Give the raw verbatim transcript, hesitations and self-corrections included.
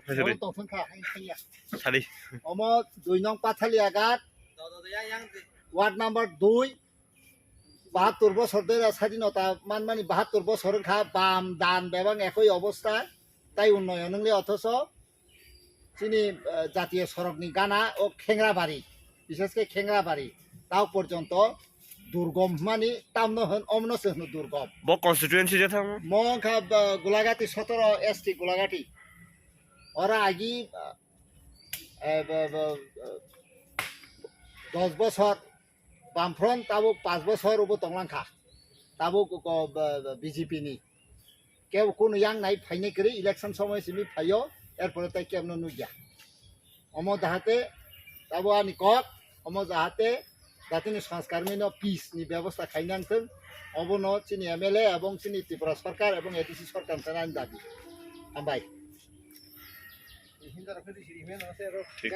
Sadi. Omo tongthong kha, hai thangya. Sadi. Omo dui nong Pathaliagat, ward number dui, bahattor bosor dera sadinota manmani bahattor bosor wngkha, bam dan bebang ekoi obostha, tai unnoyon wngli othoso chini, eh, jatiyo sorokni gana o Khengrabari, bishes khe Khengrabari, tao porjonto durgom hwnmani tamno hwn, omno se hwno durgom. Bo constituency je thang? Mo wngkha, eh, Gulagati sotoro S T Gulagati. Ora agi, eh, eh, bo, bo, eh, dos bosor Bamfront tabuk panch bosor ubo tonglang kha. Tabuk ko, ba, ba, B J P ni. Kebo kunu yang nai phainai kwrwi election somoy simi phaio, erpore tai kebno nukya. Omo jahate tabo ani kok, omo jahate jatini sanskar mino peace ni bebosta khainang thung. Obono chini M L A ebong chini Tripura sarkar ebong A D C sarkar ni thani ani dabi. Hambai. Thik